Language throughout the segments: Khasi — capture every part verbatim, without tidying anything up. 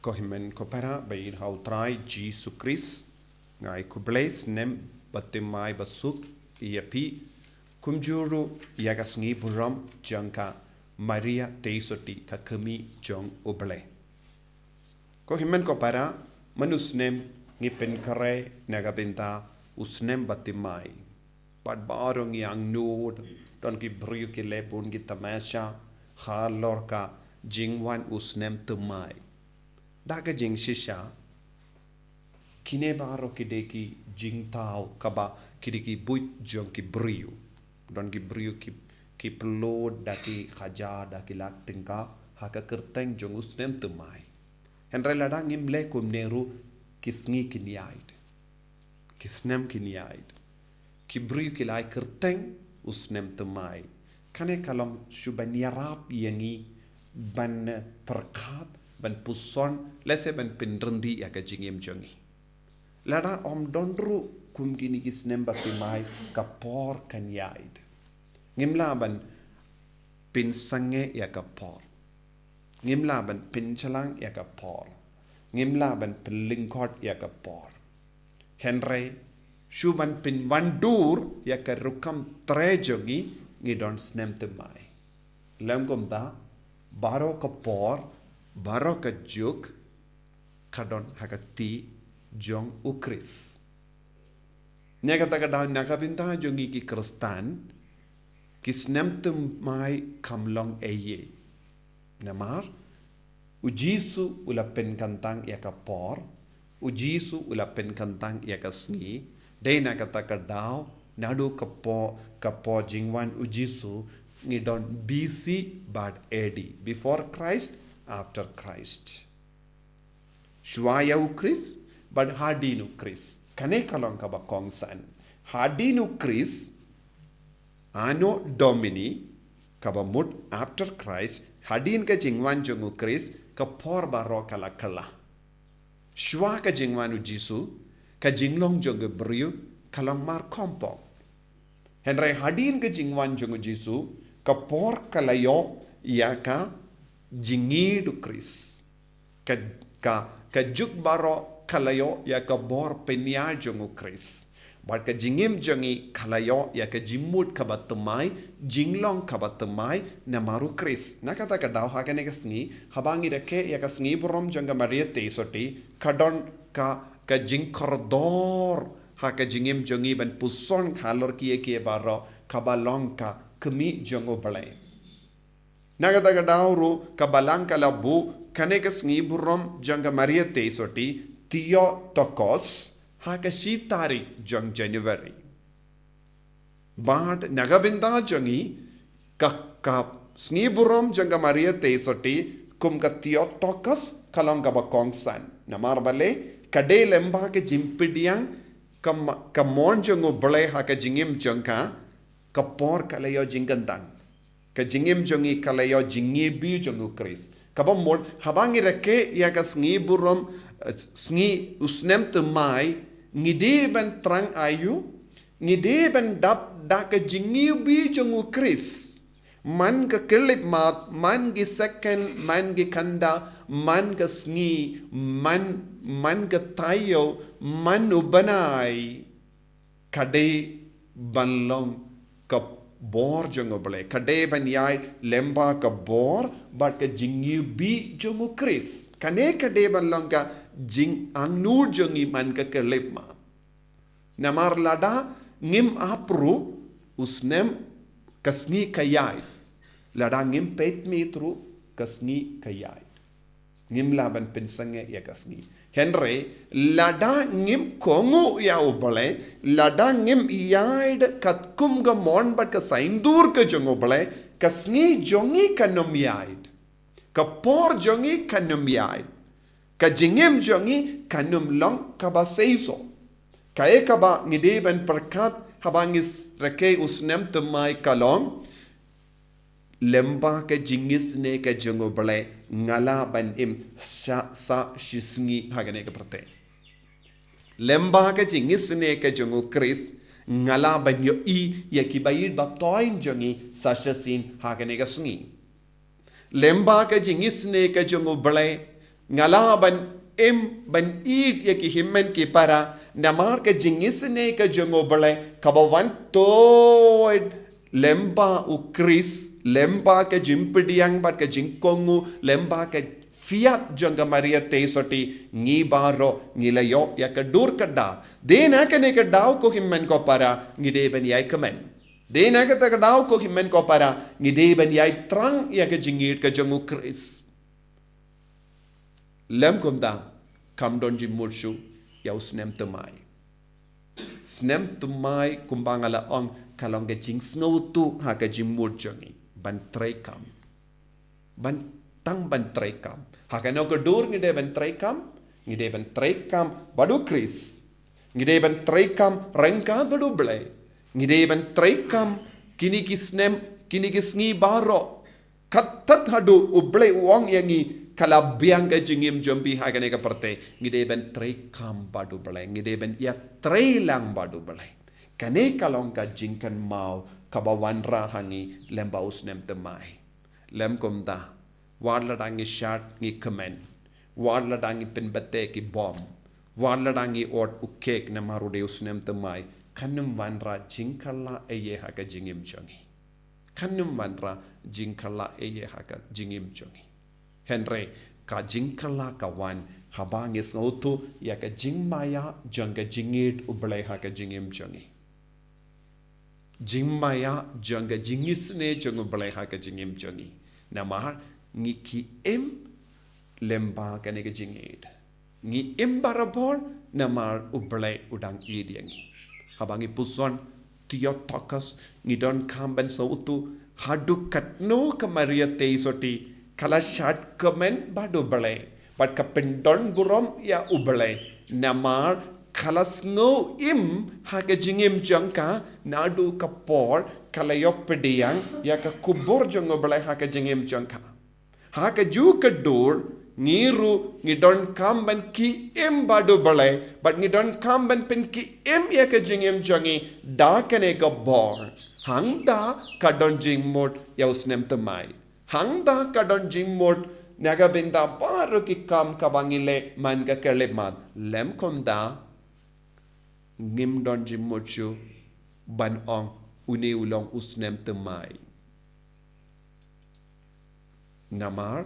Ko hynmen ko para ba ïeit ha u Trai Jisu Khrist, nga ai khublei snem baptisma ba suk ïa phi, kumjuh ruh ïa ka sngi burom jong ka Maria Theisotti, ka kmie jong U Blei. Ko hynmen ko para, man u snem ngi pynkhreh na ka bynta u snem baptisma. Bad baroh ngi angnud, don ki briew ki leh bun ki tamasha halor ka jingwan u snem thymmai. Da ka jingshisha, kine baroh ki dei ki jingthaw kaba ki dei ki buit jong ki briew. Don ki briew ki, ki pynlut da ki hajar da ki lak tyngka ha ka kyrteng jong u snem thymmai. Hynrei lada ngim leh kumne ruh, ki sngi kin ïaid, ki snem kin ïaid. Ki briew ki la ai kyrteng u snem thymmai. Kane ka long shuh ban ïarap ïa ngi ban pyrkhat, ban puson, lehse ban pynryndih ïa ka jingim jong ngi. Lada ym don ruh kum kine ki snem baptisma, ka por kan ïaid. Ngim lah ban pynsangeh ïa ka por. Ngim lah ban pynshlang ïa ka por. Ngim lah ban pynlyngkot ïa ka por. Hynrei shuh ban pynwandur ïa ka rukom trei jong ngi, ngi don snem thymmai. Lem kumta, baroh ka por, baroh ka juk, ka don ha ka kti jong U Khrist. Na kata ka daw, na ka bynta jong ngi ki Khristan, ki snem thymmai kam long ei ei. Namar U Jisu u la pynkyntang ïa ka por, U Jisu u la pynkyntang ïa ka sngi. Dei na kata ka daw, naduh ka por, ka por jingwan U Jisu, ngi don B C bad A D, before Christ, after Christ. Shuwa ïa U Khrist bad hadien U Khrist. Kane ka long kaba kongsan. Hadien U Khrist, Anno Domini, kaba mut after Christ, hadien ka jingwan jong U Khrist, ka por baroh ka la kylla. Shuwa ka jingwan U Jisu, ka jinglong jong ka briew ka long markhompok. Hynrei hadien ka jingwan jong U Jisu, ka por ka la ïoh ïa ka jingïeid U Khrist. Ka, ka, ka juk baroh ka la ïoh ïa ka bor pynïaid jong U Khrist. Bad ka jingim jong ngi ka la ïoh ïa ka jingmut kaba thymmai, jinglong kaba thymmai, namar U Khrist. Na kata ka daw ha kane ka sngi, haba ngi rakhe ïa ka sngi burom jong ka Maria Theisotti, ka don ka, ka jingkordor ha ka jingim jong ngi ban puson halor kiei kiei baroh, kaba long ka kmie jong U Blei. Na kata ka daw ruh ka Balang ka la buh kane ka sngi burom jong ka Maria Theisotti, Theotokos, ha ka shi tarik jong January. Bad na ka bynta jong ngi, ka, ka sngi burom jong ka Maria Theisotti kum ka Theotokos ka long kaba kongsan. Namar balei, ka dei lyngba ka jingpdiang ka ma-, ka mon jong U Blei ha ka jingim jong ka, ka por ka la ïoh jingkyntang. Ka jingim jong ngi ka la ïoh jingïohi jong U Khrist. Kaba mut, haba ngi rakhe ïa ka sngi burom, eh, sngi u snem thymmai, ngi dei ban thrang aïu, ngi dei ban dap da ka jingïohi jong U Khrist. Man ka khyllipmat, man ki second, man ki kynda, man ka sngi, man, man ka taïew, man u bnai. Ka dei ban long ka bor jong U Blei, ka dei ban ïaid lyngba ka bor bad ka jingïohi jong U Khrist. Kane ka dei ban long ka jingangnud jong ngi man ka khyllipmat. Namar lada ngim ap ruh u snem, ka sngi ka ïaid. Lada ngim peit miet ruh ka sngi ka ïaid. Ngim lah ban pynsangeh ïa ka sngi. Hynrei, lada ngim kohnguh ïa U Blei, lada ngim ïaid katkum ka mon bad ka saiñdur ka jong U Blei, ka sngi jong ngi kan ym ïaid. Ka por jong ngi kan ym ïaid. Ka jingim jong ngi kan ym long kaba seisoh. Kaei kaba ngi dei ban pyrkhat haba ngi s-, rakhe u snem thymmai ka long, lyngba ka jingisynei ka jong U Blei nga lah ban im sha, sa shisngi ha kane ka pyrthei. Lyngba ka jingisynei ka jong U Khrist nga lah ban ïohi ïa ki ba ïeit ba thoiñ jong ngi sa shisien ha kane ka sngi. Lyngba ka jingisynei ka jong U Blei Nga lah ban im ban ïeit ïa ki hynmen ki para, namar ka jingisynei ka jong U Blei kaba wan tuid lyngba U Khrist, lyngba ka jingpdiang bad ka jingkohnguh, lyngba ka phiat jong ka Maria Theisotti, ngi baroh ngi la ïoh ïa ka dur ka dar. Dei na kane ka daw ko hynmen ko para, ngi dei ban ïai kmen. Dei na kata ka daw ko hynmen ko para, ngi dei ban ïai thrang ïa ka jingïeit ka jong U Khrist. Lem kumta, kam don jingmut shuh ïa u snem thymmai. Snem thymmai kumba nga la ong ka long ka jingsngewthuh ha ka jingmut jong ngi ban treikam. Ban tang ban treikam. Ha kano ka dur ngi dei ban treikam, ngi dei ban treikam bad U Khrist. Ngi dei ban treikam ryngkat bad U Blei. Ngi dei ban treikam kine ki snem, kine ki sngi baroh. Katto haduh U Blei u ong ïa ngi ka la biang ka jingim jong phi ha kane ka pyrthei. Ngi dei ban treikam bad U Blei. Ngi dei ban ïatrei lang bad U Blei. Kane ka long ka jingkynmaw kaba wanrah ha ngi lyngba u snem thymmai. Lem kumta, wat lada ngi shad ngi kmen, wat lada ngi pynbeit ki bom, wat lada ngi ot u kek namar u dei u snem thymmai, kan ym wanrah jingkylla ei ei ha ka jingim jong ngi. Kan ym wanrah jingkylla ei ei ha ka jingim jong ngi. Hynrei ka jingkylla ka wan haba ngi sngewthuh ïa ka jingmaïa jong ka jingïeit U Blei ha ka jingim jong ngi. Jingmaïa jong ka jingisynei jong U Blei ha ka jingim jong ngi. Namar ngi ki im lyngba kane ka jingïeit. Ngi im barabor namar U Blei u dang ïeit ïa ngi. Haba ngi puson Theotokos, ngi donkam ban sngewthuh haduh katno ka Maria Theisotti ka la shad kmen bad U Blei bad ka pyndon burom ïa U Blei. Namar ka la sngew im ha ka jingim jong ka naduh ka por ka la ïoh pdiang ïa ka khubor jong U Blei ha ka jingim jong ka. Ha kajuh ka dur, ngi ruh ngi donkam ban ki im bad U Blei bad ngi donkam ban pynki im ïa ka jingim jong ngi da kane ka bor. Hangta ka don jingmut ïa u snem thymmai. Hangta ka don jingmut na ka bynta baroh ki kam kaba ngi leh man ka khyllipmat. Lem kumta, ngim don jingmut shuh ban ong une u long u snem thymmai. Namar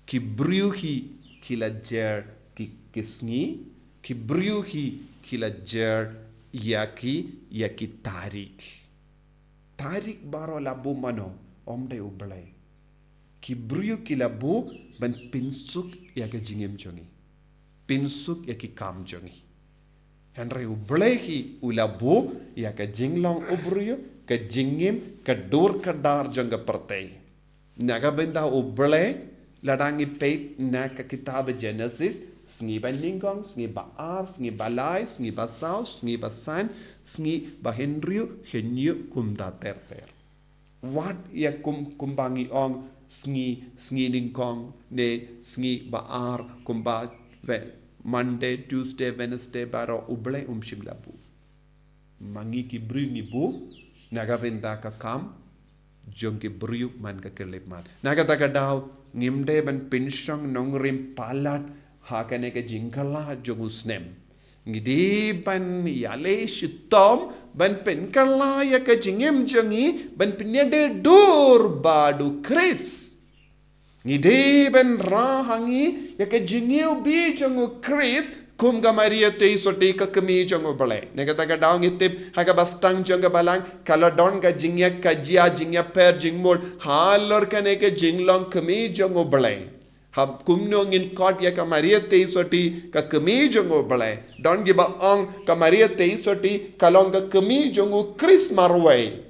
ki briew hi ki la jer ki, ki sngi, ki briew hi ki la jer ïa ki, ïa ki tarik. Tarik baroh la buh mano? Ym dei U Blei. Ki briew ki la buh ban pynsuk ïa ka jingim jong ngi, pynsuk ïa ki kam jong ngi. Hynrei U Blei hi u la buh ïa ka jinglong u briew, ka jingim, ka dur ka dar jong ka pyrthei. Na ka bynta U Blei, lada ngi peit na ka kitab Genesis, sngi ba nyngkong, sngi ba ar, sngi ba lai, sngi ba saw, sngi ba san, sngi ba hynriew, hynñiew, kumta ter ter. Wat ïa kum, kumba ngi ong sngi, sngi nyngkong ne sngi ba ar, kumba Monday, Tuesday, Wednesday baroh U Blei um shym la buh. Ma ngi ki briew ngi buh na ka bynta ka kam jong ki briew man ka khyllipmat. Na kata ka daw ngim dei ban pynshong nongrim palat ha kane ka jingkylla jong u snem. Ngi dei ban ïaleh shitom ban pynkylla ïa ka jingim jong ngi ban pynïadei dur bad u Khrist. Ngi dei ban rah ha ngi ïa ka jingïohi jong u Khrist kum ka Maria Theisotti ka kmie jong U Blei. Na kata ka daw ngi tip ha kaba sdang jong ka balang ka la don ka jingïakajia, jingïapher, jingmut halor kane ka jinglong kmie jong U Blei. Hap kumno ngin khot ïa ka Maria Theisotti ka kmie jong U Blei? Don kiba ong ka Maria Theisotti ka long ka kmie jong u Khrist marwei.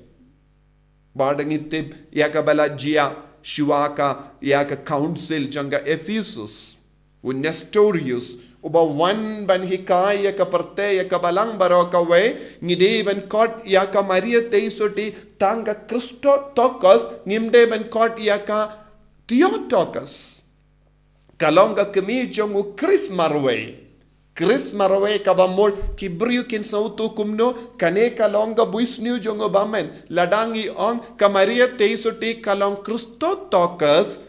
Bad ngi tip ïa kaba la jia shuwa ka ïa ka council jong ka Ephesus, u Nestorius uba wan ban hikai ïa ka pyrthei, ïa ka balang baroh kawei. Ngi dei ban khot ïa ka Maria Theisotti tang ka Christotokos, ngim dei ban khot ïa ka Theotokos. Ka long ka kmie jong u Khrist marwei. Khrist marwei kaba mut ki briew kin sngewthuh kumno? Kane ka long ka bunsniew jong u bymman. Lada ngi ong ka Maria Theisotti ka long Christotokos,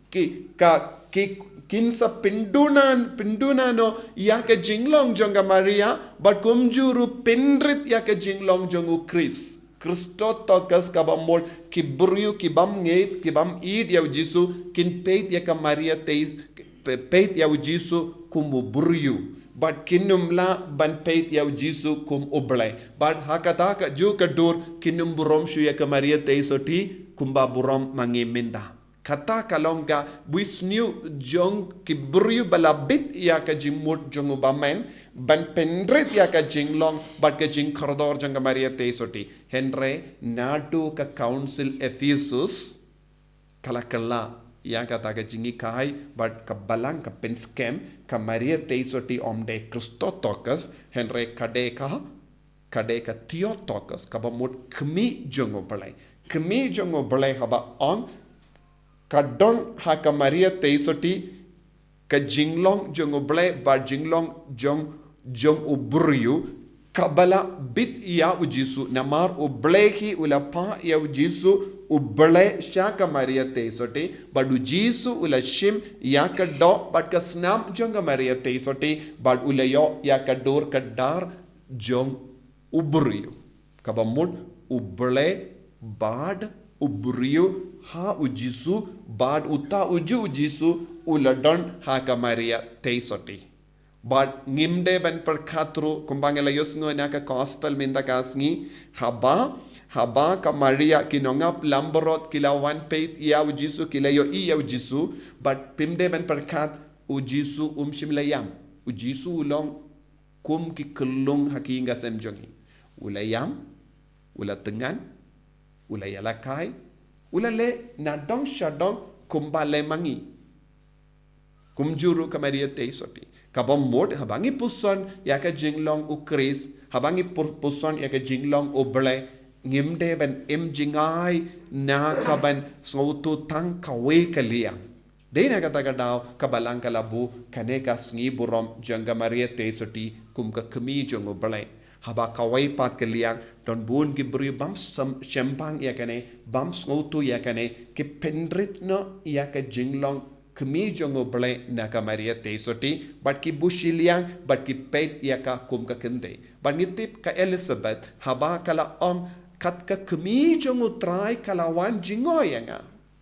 ki, ka, ki, Kin sa pynduna, pynduna noh ïa ka jinglong jong ka Maria, bad kumjuh ruh pynrit ïa ka jinglong jong u Khrist. Christotokos kaba mut ki briew ki bym ngeit, ki bym ïeit ïa u Jisu, kin peit ïa ka Maria Theisotti, pe-, peit ïa u Jisu kum u briew. Bad kin ym lah ban peit ïa u Jisu kum u Blei. Bad ha kata kajuh ka dur kin ym burom shuh ïa ka Maria Theisotti kumba burom ma ngi mynta. Kata ka long ka bunsniew jong ki briew ba la bit ïa ka jingmut jong u bymman, ban pynrit ïa ka jinglong bad ka jingkordor jong ka Maria Theisotti. Hynrei naduh ka Council Ephesus, ka la kylla ïa kata ka jinghikai bad ka balang ka pynskhem, ka Maria Theisotti ym dei Christotokos, hynrei ka dei ka, ka dei ka Theotokos, kaba mut kmie jong u Blei. Kmie jong u Blei haba ong ka don ha ka Maria Theisotti ka jinglong jong u Blei bad jinglong jong, jong u briew, kaba la bit ïa u Jisu, namar u Blei hi u la phah ïa u Jisu u Blei sha ka Maria Theisotti, bad u Jisu u la shim ïa ka doh bad ka snam jong ka Maria Theisotti, bad u la ïoh ïa ka dur ka dar jong u briew. Kaba mut u Blei bad u briew ha u Jisu, bad uta ujuh u Jisu u la don ha ka Maria Theisotti. Bad ngim dei ban pyrkhat ruh, kumba ngi la ïohsngew na ka gospel mynta ka sngi, haba, haba ka Maria, ki nongap langbrot ki la wan peit ïa u Jisu, ki la ïohi ïa u Jisu, bad phim dei ban pyrkhat u Jisu um shym la ïam. U Jisu u long kum ki khyllung ha ki ïing ki sem jong ngi. U la ïam, u la tyngan, u la ïalehkai, u la leh nadong shadong kumba leh ma ngi. Kumjuh ruh ka Maria Theisotti. Kaba mut haba ngi puson ïa ka jinglong u Khrist, haba ngi pu-, puson ïa ka jinglong u Blei, ngim dei ban im jngai na ka ban sngewthuh tang kawei ka liang. Dei na kata ka daw ka balang ka la buh kane ka sngi burom jong ka Maria Theisotti kum ka kmie jong u Blei. Haba kawei pat ka liang don bun ki briew bym sem-, shemphang ïa kane, bym sngewthuh ïa kane, ki pynrit noh ïa ka jinglong kmie jong u Blei na ka Maria Theisotti, bad ki buh shiliang, bad ki peit ïa ka kum ka kynthei. Bad ngi tip ka Elizabeth, haba ka la ong kat ka kmie jong u Trai ka la wan jngoh ïa nga.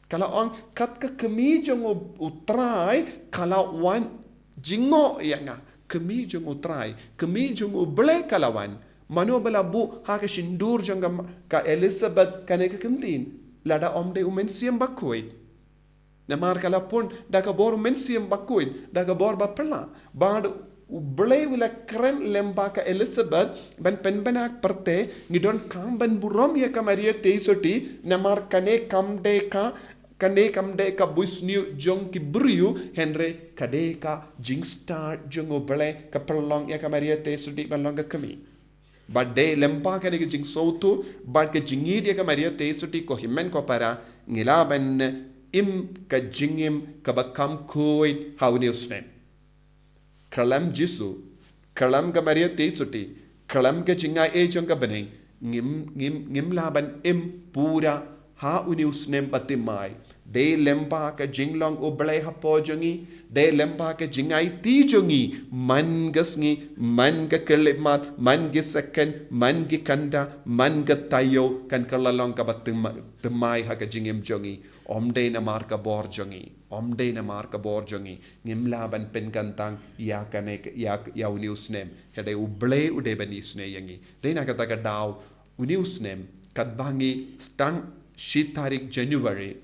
Ka la ong kat ka kmie jong u, u Trai ka la wan jngoh ïa nga. Kmie jong u Trai, kmie jong u Blei ka la wan. Mano ba la buh ha ka shyntur jong ka, ka Elizabeth kane ka kyntien? Lada ym dei u Mynsiem Bakhuid. Namar ka la pun da ka bor u Mynsiem Bakhuid, da ka bor ba phylla. Bad u Blei u la kren lyngba ka Elizabeth ban pynbna ka pyrthei, ngi donkam ban burom ïa ka Maria Theisotti, namar kane kam dei ka, kane kam dei ka bunsniew jong ki briew, hynrei ka dei ka jingstad jong u Blei, ka pynlong ïa ka Maria Theisotti ban long ka kmie. Bad dei lyngba kane ka jingsngewthuh bad ka jingïeit ïa ka Maria Theisotti, ko hynmen ko para, ngi lah ban im ka jingim kaba kham khuid ha une u snem. Khlem Jisu, khlem ka Maria Theisotti, khlem ka jingaiei jong ka bneng, ngim, ngim, ngim lah ban im pura ha une u snem bathymmai. Dei lyngba ka jinglong u Blei hapoh jong ngi, dei lyngba ka jingaiti jong ngi, man ka sngi, man ka khyllipmat, man ki second, man ki kynta, man ka taïew, kan kylla long kaba thymmai, thymmai ha ka jingim jong ngi. Ym dei namar ka bor jong ngi, ym dei namar ka bor jong ngi. Ngim lah ban pynkyntang ïa kane, ïa, ïa une u snem. Hynrei u Blei u dei ban isynei ïa ngi. Dei na kata ka daw, une u snem, katba ngi sdang shi tarik January,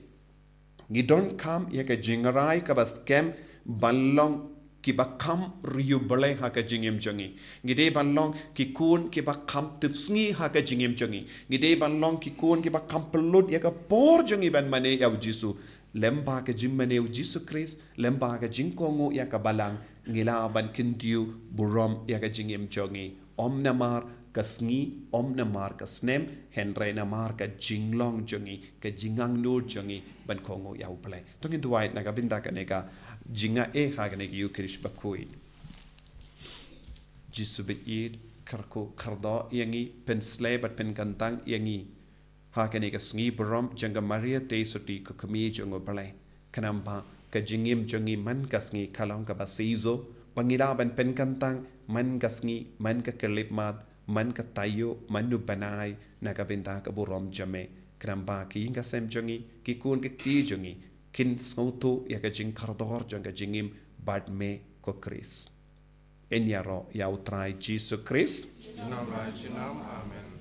ngi donkam ïa ka jingrai kaba skhem ban long kiba kham riewblei ha ka jingim jong ngi. Ngi dei ban long ki khun kiba kham tipsngi ha ka jingim jong ngi. Ngi dei ban long ki khun kiba kham pynlut ïa ka por jong ngi ban mane ïa u Jisu. Lyngba ka jingmane u Jisu Khrist, lyngba ka jingkohnguh ïa ka balang, ngi lah ban kyntiew burom ïa ka jingim jong ngi. Ym namar ka sngi, ym namar ka snem, hynrei namar ka jinglong jong ngi, ka jingangnud jong ngi ban kohnguh ïa u Blei. To ngin duwai na ka bynta kane ka jingaiei ha kane ka Ïukharist bakhuid. Jisu baieit, kyrkhu kyrdoh ïa ngi, pynsleh bad pynkyntang ïa ngi ha kane ka sngi burom jong ka Maria Theisotti, ka kmie jong u Blei. Khnang ba ka jingim jong ngi man ka sngi ka long kaba shisha, ba ngi lah ban pynkyntang man ka sngi, man ka khyllipmat, man ka taïew, man u bnai, na ka bynta ka burom jong me. Khnang ba ki ïing ki sem jong ngi, ki khun ki kti jong ngi, kin sngewthuh ïa ka jingkordor jong ka jingim bad me ko Khrist. Yn ïaroh ïa u Trai Jisu Khrist. Junom la junom. Amen.